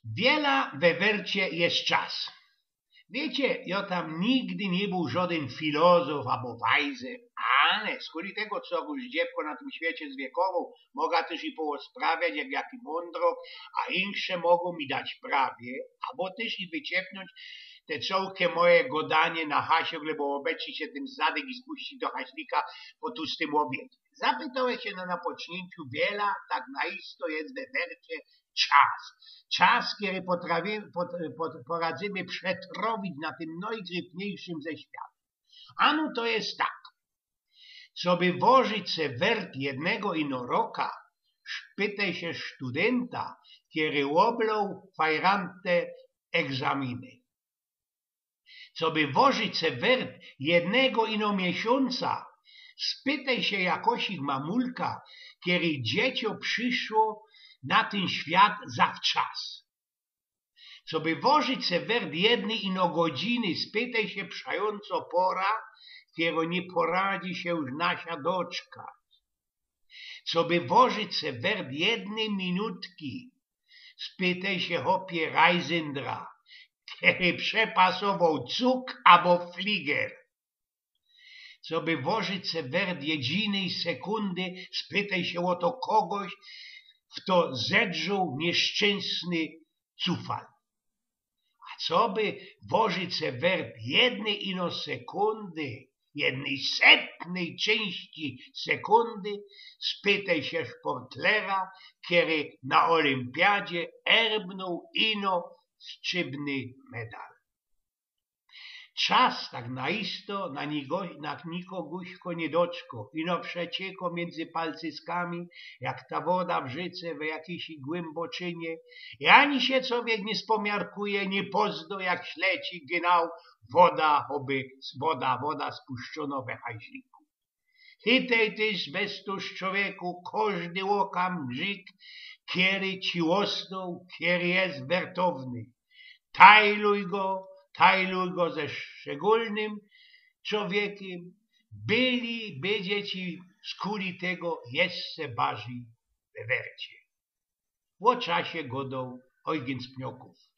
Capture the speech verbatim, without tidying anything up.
Wiela we wercie je czas. Wiycie, jo tam nigdy niy bōł żodyn filozof abo wajzer, ale skuli tego, co już dziewko na tym świecie zwiekowoł, moga tyż i połosprawiać jak jaki mōndrok, a insze mogo mi dać prawie, abo tyż i wyciepnōńć te cołke moje godanie na hasioł, lebo ôbeczi sie tym zadyk i spuści do haślika po tustym ôbiedzie. Zapytołech sie na napoczninciu, wiela tak na isto je we wercie czas. Czas, kery potrafi-, pot-, pot-, poradzymy przetrowić na tym nojgryfniejszym ze światōw. Ano to je tak. Coby wożyć se wert jednego ino roka, spytej sie studynta, kery ôbloł fajrante egzaminy. Coby wożyć se wert jednego ino miesiōnca, spytej sie jakosik mamulka, kery dziecioł prziszło na tyn świat zawczas. Coby wożyć se wert jednyj ino godziny, spytej sie przajōnco pora, kerŏ niy poradzi sie już nasia doczkać. Coby wożyć se wert jednyj minutki, spytej sie, chopie, Rajzyndra, kery przepasowoł cuk abo fliger. Coby wożyć se wert jednyj sekōndy, spytej sie ô to kogoś, fto zedrzoł niyszczynsny cufal. A coby wożyć se wert jednyj ino sekōndy, jednyj setnyj czynści sekōndy, spytej sie szportlera, kery na olympiadzie erbnōł ino strzybny medal. Czas tak na isto na nigo-, na nikoguśko niy doczko, ino przeciekŏ miyndzy palcyskami, jak ta woda w rzyce we jakijś głymboczynie, i ani sie cowiek niy spomiarkuje, niy pozdŏ, jak śleci gynał woda, ôby woda, woda spuszczōnŏ we haźliku. Chytej tyż bez to, człowieku, kożdy ôkamrzik, kery ci ôstoł, kery je wertowny. Tajluj go, tajluj go ze szczególnym człowiekym, byli bydzie ci skuli tego jeszcze bardzij we wercie. Ô czasie godoł Ojgyn z Pniokōw.